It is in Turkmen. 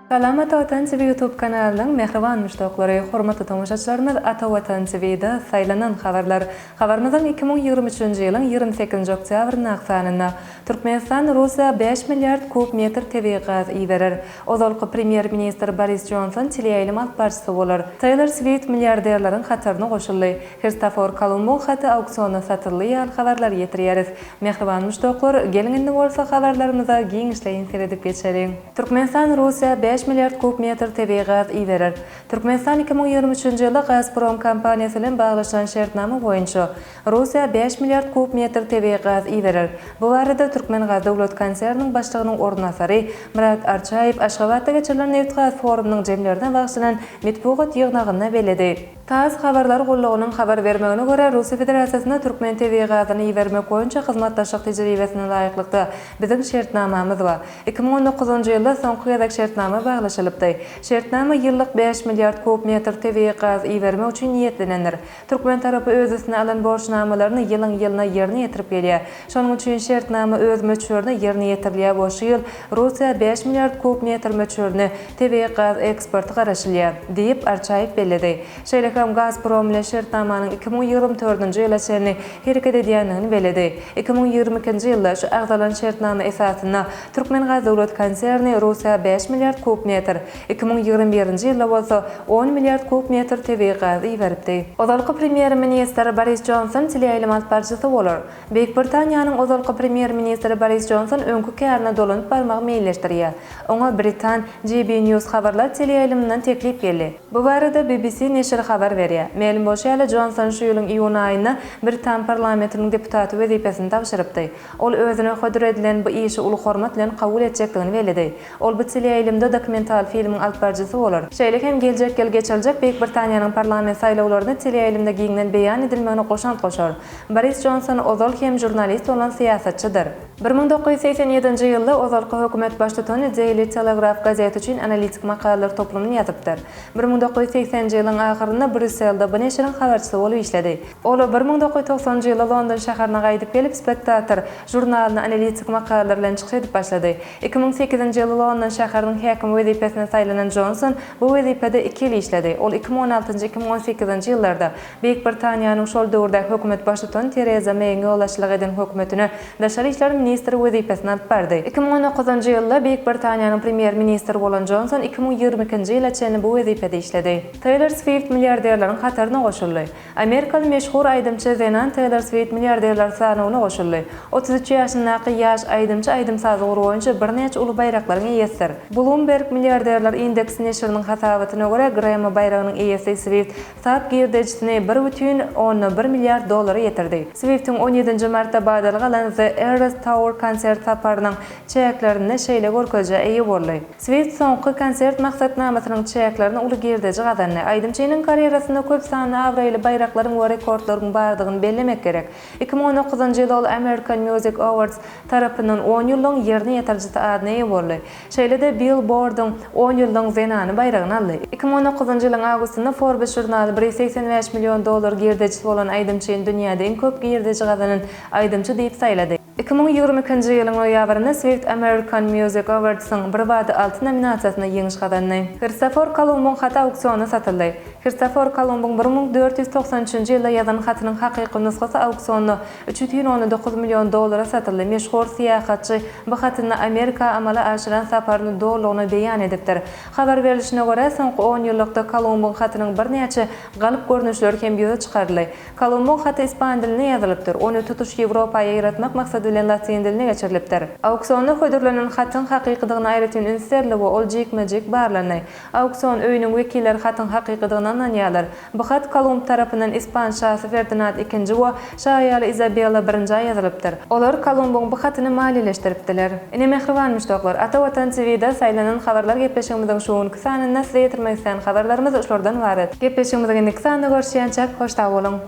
Salam Ata Watan TV YouTube kanalynyň mähriban muşdaklary, hormatly tomaşaçylarymyz Ata Watan TV-da saýlanan habarlar. Habarymyzyň 2023-nji ýylyň 28-nji oktýabryndaky sanynda Türkmenistan Russiýa bäş milliard kub metr tebigy gaz iberer. Ozalky premýer-ministr Boris Jonson teleýaýlym alyp baryjysy bolar. Teýlor Swift milliarderleriň hataryna goşuldy. Hristofor Kolumbyň haty auksionda satyldy ýaly habarlary ýetirýäris. Mähriban muşdaklar, geliň indi bolsa habarlarymyza giňişleýin seredip geçeliň. Türkmenistan Russiýa bäş milliard kub metr tebigy gaz iberer. Türkmenistan 2023-nji ýylda Gazprom kompaniýasy bilen baglaşylan şertnama boýunça Russiýa bäş milliard kub metr tebigy gaz iberer. Bu barada Türkmengaz döwlet konserniniň başlygynyň orunbasary Myrat Arçaýew Aşgabatda geçirilen nebitgaz forumynyň jemlerine bagyşlanan metbugat ýygnagynda belledi. Tass habarlar gullugynyň habar bermegine görä, Russiýa Federasiýasyna türkmen tebigy gazyny ibermek boýunça hyzmatdaşlyk tejribesine laýyklykda biziň şertnamamyz bar. 2019-njy ýylda soňky gezek şertnama baglaşylypdy. Şertnama ýyllyk bäş milliard kub metr tebigy gaz ibermek üçin niýetlenendir. Türkmen tarapy öz üstüne alan borçnamalaryny ýylyň-ýylyna ýerine ýetirip gelýär. Şonuň üçin şertnama öz möçberinde ýerine ýetirilýär we şu ýyl Russiýa bäş milliard kub metr möçberinde tebigy gaz eksporty garaşylýar, diýip, Arçaýew belledi. Şeýle hem Gazprom bilen şertnamanyň 2024-nji ýyla çenli hereket edýändigini belledi. 2022-nji ýylda şu agzalan şertnama esasynda Türkmengaz döwlet konserni Russiýa bäş milliard kub metr, 2021-nji ýylda bolsa on milliard kub metr tebigy gaz iberipdi. Ozalky premýer-ministr Boris Jonson teleýaýlym alyp baryjysy bolar. Beýik Britaniýanyň ozalky premýer-ministri Boris Jonson öňki kärine dolanyp barmagy meýilleşdirýär. Oňa britan GB News habarlar teleýaýlymyndan teklip geldi. Bu barada BBC neşiri habar berýär. Mälim bolşy ýaly, Jonson şu ýylyň iýun aýynda britan parlamentiniň deputaty wezipesini tabşyrypdy. Ol özüne hödür edilen bu işi uly hormat bilen kabul etjekdigini belledi. Ol bu teleýaýlymda dokumental filmiň alypbaryjysy bolar. Şeýle hem geljek ýyl geçiriljek Beýik Britaniýanyň parlament saýlawlaryny teleýaýlymda giňden beýan edilmegine goşant goşar. Boris Jonson ozal hem žurnalist bolan syýasatçydyr. 1987-nji ýylda ozalky hökümet baştutany Daily Telegraph gazeti üçin analitik makalalar toplumyny ýazypdyr. 1980-nji ýylyň ahyrynda Brýusselde bu neşiriň habarçysy bolup işledi. Ol 1990-njy ýylda London şäherine gaýdyp gelip, Spectator žurnalynda analitik makalalar bilen çykyş edip başlady. 2008-nji ýyl London şäheriniň häkimi wezipesine saýlanan Jonson bu wezipede iki ýyl işledi. Ol 2016-njy, 2018-nji ýyllarda Beýik Britaniýanyň şol döwürdäki hökümet baştutany Tereza Meýiň ýolbaşçylyk eden hökümetine daşary işler ministri wezipesini alyp bardy. 2019-njy ýylda Beýik Britaniýanyň premýer-ministri bolan Jonson 2022-nji ýyla çenli bu wezipede işledi. Teýlor Swift milliarderleriň hataryna goşuldy. Amerikaly meşhur aýdymçy zenan Teýlor Swift milliarderler sanawyna goşuldy. 33 ýaşyndaky ýaş aýdymçy aýdym-saz ugry boýunça birnäçe uly baýraklaryň eýesidir. Bloomberg milliarderler indeksi neşiriniň hasabatyna görä, Grammy baýragynyň eýesi Swift sap girdejisini bir bütin onda bir milliard dollara ýetirdi. Swiftiň on ýedinji martda badalga alan The Eras Tour konsert saparynyň çäklerinde şeýle görkezijä eýe boldy. Swift soňky konsert maksatnamasynyň çäklerinde uly girdeji gazandy. Aýdymçynyň karýerasynda köp sanly abraýly baýraklaryň we rekordlaryň bardygyny bellemek gerek. 2019-njy ýylda ol American Music Awards tarapyndan on ýyllygyň ýerine ýetirijisi adyna eýe boldy. Şeýle-de Billboard-yň On ýyllygyň zenany baýragyny aldy. 2019-njy ýylyň awgustynda Forbes žurnaly 185 million dollar girdejisi bolan aýdymçyny dünýäde iň köp girdeji gazanan aýdymçy diýip saýlady. 2022-nji ýylyň noýabrynda Swift American Music Awards-yň birbada alty nominasiýasynda ýeňiş gazandy. Hristofor Kolumbyň haty auksionda satyldy. Hristofor Kolumbyň 1493-nji ýylda ýazan hatynyň hakyky nusgasy auksionda üç bütin ondan dokuz million dollara satyldy. Meşhur syýahatçy bu hatynda Amerika amala aşyran saparyny dolulygyna beýan edipdir. Habar berlişine görä, soňky onýyllykda Kolumbyň hatynyň birnäçe galyp görnüşleri hem ýüze çykaryldy. Kolumbyň haty ispan dilinde ýazylypdyr. Ony tutuş Ýewropa ýaýratmak maksady bilen latyn diline geçirilipdir. Auksionda hödürlenen hatyň hakykydygyna aýratyn üns berildi we ol jikme-jik barlandy. Auksion öýüniň wekilleri hatyň hakykydygyna ynanýarlar. Bu hat Kolumb tarapyndan ispan şasy Ferdinand ikinji we şa aýaly Izabella birinjä ýazylypdyr. Olar Kolumbyň bu hatyny maliýeleşdiripdiler. Ine mähriban muşdaklar, Ata Watan TVde saýlanan habarlar gepleşigimiziň şu günki sanynda size ýetirmek islän habarlarymyz şulardan ybarat. Gepleşigimiziň indiki sanynda görüşýänçäk hoş sag boluň!